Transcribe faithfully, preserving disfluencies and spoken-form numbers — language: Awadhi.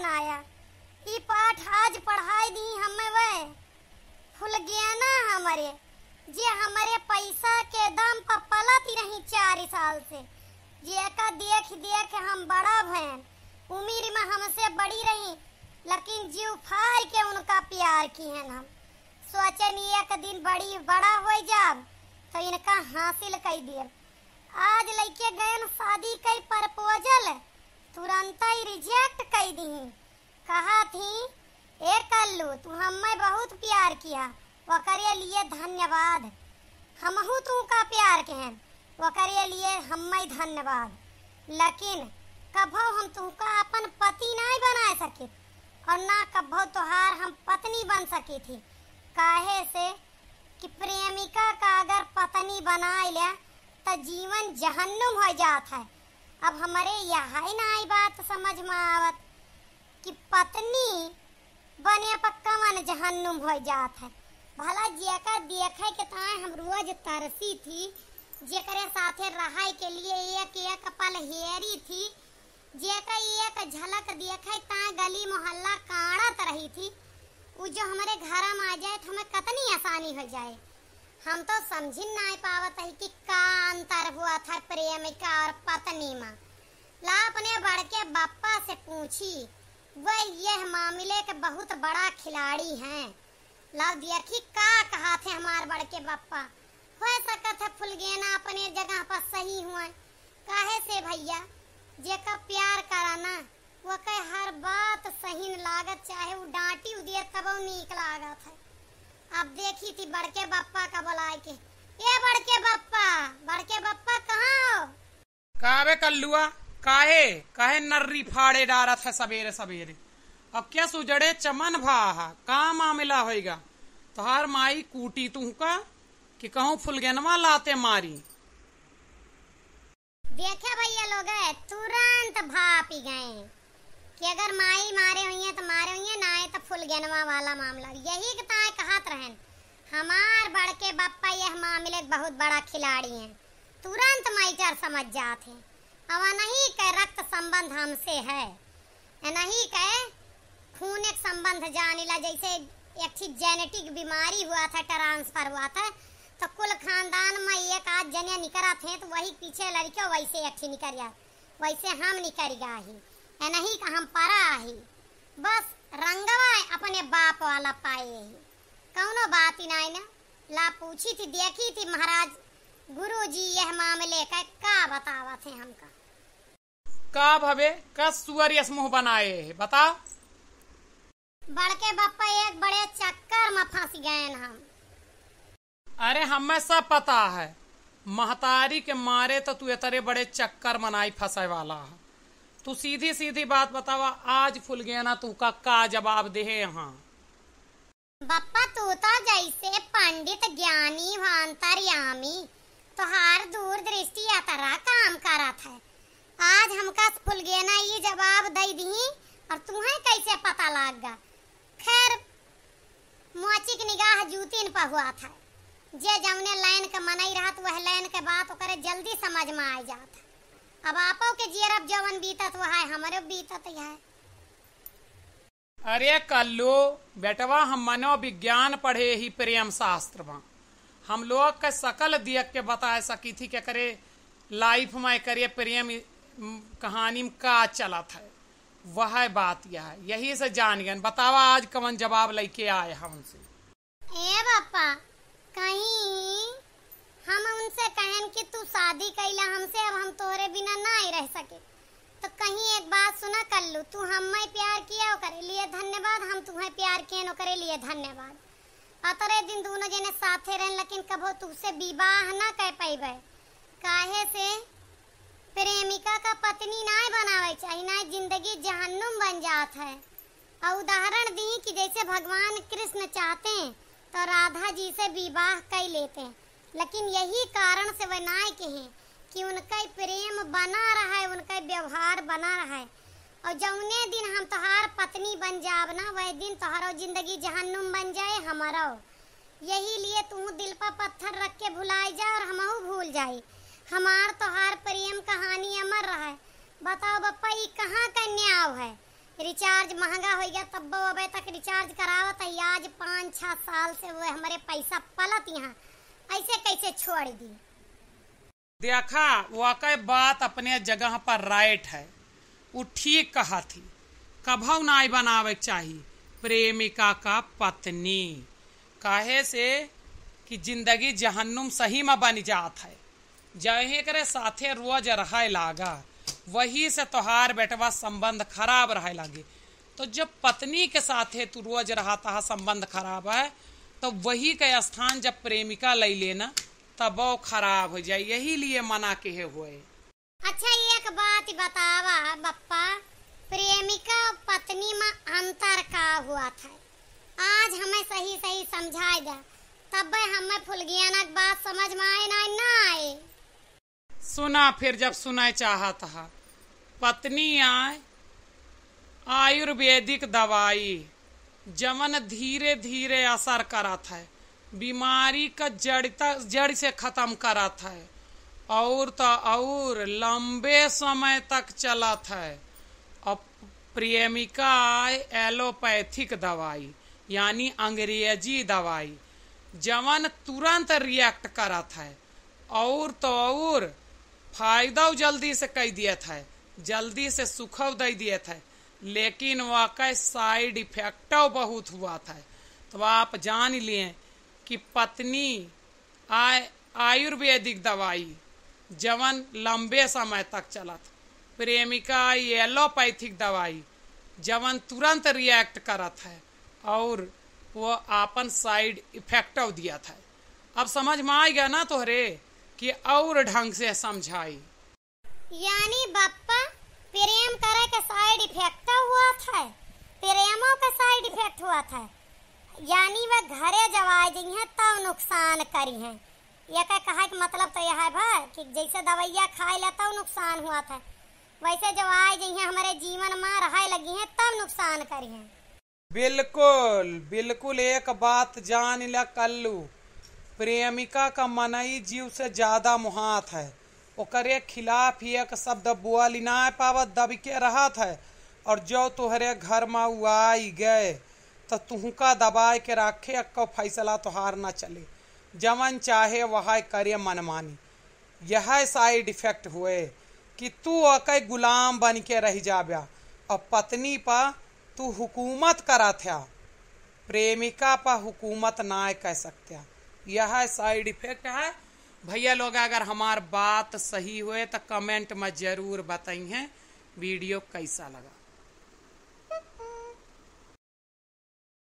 आया। ई पाठ आज पढ़ाई दी हमें वह फुलगेना हमरे, जे हमरे पैसा के दम पर पलत ही रही चार साल से, जेका देख देख हम बड़ा भयन। उमिर में हमसे बड़ी रही, लेकिन जीव फार के उनका प्यार किहन हम। सोचन एक दिन बड़ी बड़ा हो जाब तो इनका हासिल कई देब। आज लइके गयन शादी कई प्रपोजल, तुरंत ही रिजेक्ट कई दी। कहा थी, "ए कल्लू, तू हमें बहुत प्यार किया, ओकरे लिए धन्यवाद। हमहू तू का प्यार के हैं, ओकरे लिए हमें धन्यवाद। लेकिन कभो हम तुमका अपन पति नाई बना सके और ना कभो तोहार हम पत्नी बन सकी थी, काहे से कि प्रेमिका का अगर पत्नी बनाए ले तो जीवन जहन्नुम हो जात है।" अब हमरे यह नाई बात समझ में आवत कि पत्नी बने पर कवन जहन्नुम हो जात है। भला जेकर देखे के ताए हम रोज तरसी थी, जेकरे साथे रहे के लिए एक एक पल हेरी थी, जेकर एक झलक देखे ताए गली मोहल्ला काढ़त रही थी, उ जो हमरे घर में आ जाए तो हमें कतनी आसानी हो जाए। हम तो समझिन नाई पावत है कि का अंतर हुआ था प्रेमिका और पत्नी में। ला अपने बड़के बप्पा से पूछी, वह यह मामले के बहुत बड़ा खिलाड़ी हैं। ला देखी का कहा थे हमार बड़के बप्पा। हो सकत है फुलगेना अपने जगह पर सही हुए। काहे से भैया, जेका प्यार कराना, वो कहे हर बात सही न लागत, चाहे वो डांटी उदिए तबो नीक लागत है। अब देखी थी बड़के बप्पा का बुलाए के, "ए बड़के बप्पा, बड़के बप्पा कहाँ हो?" का बे कल्लुआ, काहे, काहे नर्री फाड़े डारत है सबेरे सबेरे? अब क्या सुजड़े चमन भा हा, का मामला होइगा? तोहार माई कूटी तुहका कि कहूँ फुलगेनवा लाते मारी? देखे भैया लोग, तुरंत भापी गए कि अगर माई मारे हुइहैं तो मारे हुइहैं, ना आए तो फुलगेनवा वाला मामला। यही के ताए कहत रहन, हमार बड़के बप्पा यह मामले के बहुत बड़ा खिलाड़ी हैं, तुरंत मैटर समझ जात हैं। अब नहीं के रक्त संबंध हमसे है, नहीं के खून एक संबंध जानिला, जैसे एक ठे जेनेटिक बीमारी हुआ था, ट्रांसफर हुआ था, तो कुल खानदान में एक आध जने निकरत हैं, तो वही पीछे लड़के वैसे एक ठे निकर जात, वैसे हम निकर गा ही, ए नहीं का हम परा ही, बस रंगवा अपने बाप वाला पाए ही, कौनो बात ही नहीं ना। ला पूछी थी, देखी थी महाराज गुरु जी यह मामले का का बतावत है हमका। का भवे, का सुअर यस मुँह बनाए है, बता। बड़के बप्पा एक बड़े चक्कर में फंस गए हम। अरे हमें सब पता है, महतारी के मारे तो तू इतरे बड़े चक्कर में नाई फंसे वाला है। तू सीधी सीधी बात बतावा, आज फुलगेना तू का, का जवाब देहे यहाँ? बप्पा, तू तो जैसे पंडित ज्ञानी व अंतर्यामी, तोहार दूरदृष्टि अतरा काम करत है। आज हमका फुलगेना ई जवाब दई दिही और तुहें कैसे पता लाग गा? खैर, मोचिक निगाह जूतीन पर हुआ था। जे जौने लाइन के मनई रहत, वह लाइन के बात ओकरे जल्दी समझ में आ जात है। अब आपो के जियरब जवन बीतत, वह है हमरो बीतत है। अरे कल्लू, बेटवा, हम मनोविज्ञान पढ़े ही प्रेम शास्त्र में। हम लोग के सकल दियक के बताए सकी थी कि एकरे लाइफ में, एकरे प्रेम, म, कहानी में का चलत है। वह बात यह है, यही से जान गए। बतावा, आज कवन जवाब लेके आए हैं उनसे? ए बापा, कहीं हम उनसे कहन कि तू शादी कैला हमसे, अब हम तोहरे बिना नाई रह सके, तो कहीं एक बात सुना कल्लू, तू हमें प्यार किया, ओकरे लिए धन्यवाद, हम तुम्हें प्यार किए, ओकरे लिए धन्यवाद। अतरे दिन दोनों जने साथे रहन, लेकिन कभो तुझसे विवाह ना कर पैबे, काहे से प्रेमिका का पत्नी नाय बनावे चाहिए, नाय जिंदगी जहन्नुम बन जात है। और उदाहरण दी कि जैसे भगवान कृष्ण चाहते तो राधा जी से विवाह कर लेते, लेकिन यही कारण से वह नाय कहे कि उनका प्रेम बना रहा है, उनका व्यवहार बना रहा है। और जौने दिन हम तोहार पत्नी बन जाब ना, वह दिन तोहरो जिंदगी जहन्नुम बन जाए, हमरो। यही लिए तू दिल पर पत्थर रख के भुलाई जा और हमहू भूल जाई। हमार तोहार प्रेम कहानी अमर रहे। बताओ बप्पा, ई कहाँ का न्याव है? रिचार्ज महंगा होइ गया, तब वो अबे तक रिचार्ज करावत है। आज पाँच छह साल से वो हमरे पैसा पलत यहाँ, ऐसे कैसे छोड़ दी? देखा, वाकई बात अपने जगह पर राइट है, उ ठीक कहा थी। कभऊ नाई बनावे के चाही प्रेमिका का पत्नी, काहे से कि जिंदगी जहन्नुम सही में बन जात है। जहे करे साथे रोज रहे लागा, वही से तोहार बेटवा संबंध खराब रहे लागे। तो जब पत्नी के साथे तू रोज रहता है, संबंध खराब है, तो वही के स्थान जब प्रेमिका लई लेना, तब वो खराब हो जाए। यही लिए मना के हुए। अच्छा, एक बात बतावा बप्पा, प्रेमिका और पत्नी में अंतर का हुआ था? आज हमें सही सही समझाए दे, तब हमें फुलगियाना के बात समझ में आए ना, ना आए। सुना, फिर जब सुनाए चाहत हा, पत्नी आए आयुर्वेदिक दवाई, जवन धीरे धीरे असर करत है, बीमारी का जड़ तक, जड़ से खतम करत है, और त और लंबे समय तक चलत है। अब प्रेमिका आए एलोपैथिक दवाई, यानी अंग्रेजी दवाई, जवन तुरंत रिएक्ट करत है, और तो और फायदा जल्दी से कई दियत है, जल्दी से सुखव दे दियत है, लेकिन वह के साइड इफेक्टव बहुत हुआ था। तो आप जान लिए कि पत्नी आय-, आयुर्वेदिक दवाई जवन लंबे समय तक चलत, प्रेमिका एलोपैथिक दवाई जवन तुरंत रिएक्ट करत है और वो आपन साइड इफेक्टव दियत है। अब समझ में आइगा ना तोहरे कि और ढंग से समझाई। यानी बप्पा, प्रेम करे के साइड इफेक्ट हुआ था, प्रेमों के साइड इफेक्ट हुआ था। यानी वह घरे जवाई जइहें तब नुकसान करिहें। ये कहे के मतलब तो यह है भा कि जैसे दवाइया खाए ला तब नुकसान हुआ था, वैसे जवाई जइहें हमारे जीवन में रहे लगिहें तब नुकसान करिहें। बिल्कुल, बिल्कुल एक बात जान ला कल्लू, प्रेमिका का मनई जीव से ज्यादा मोहात है। ओकरे खिलाफ एक शब्द बोल नाय पावत, दबि के रहत है। और जो तोहरे घर मा उ आई गए, त तुहका दबाए के राखे, अक्को फैसला तोहार न चले। जवन चाहे वह करे मनमानी। यह साइड इफेक्ट हुए कि तू ओके गुलाम बन के रह जाब्या। अब पत्नी पा तू हुकूमत करत ह्या, प्रेमिका पा हुकूमत नाय कर सकत्या। यह साइड इफेक्ट है। भैया लोग, अगर हमार बात सही हुए तो कमेंट में जरूर बताइए वीडियो कैसा लगा।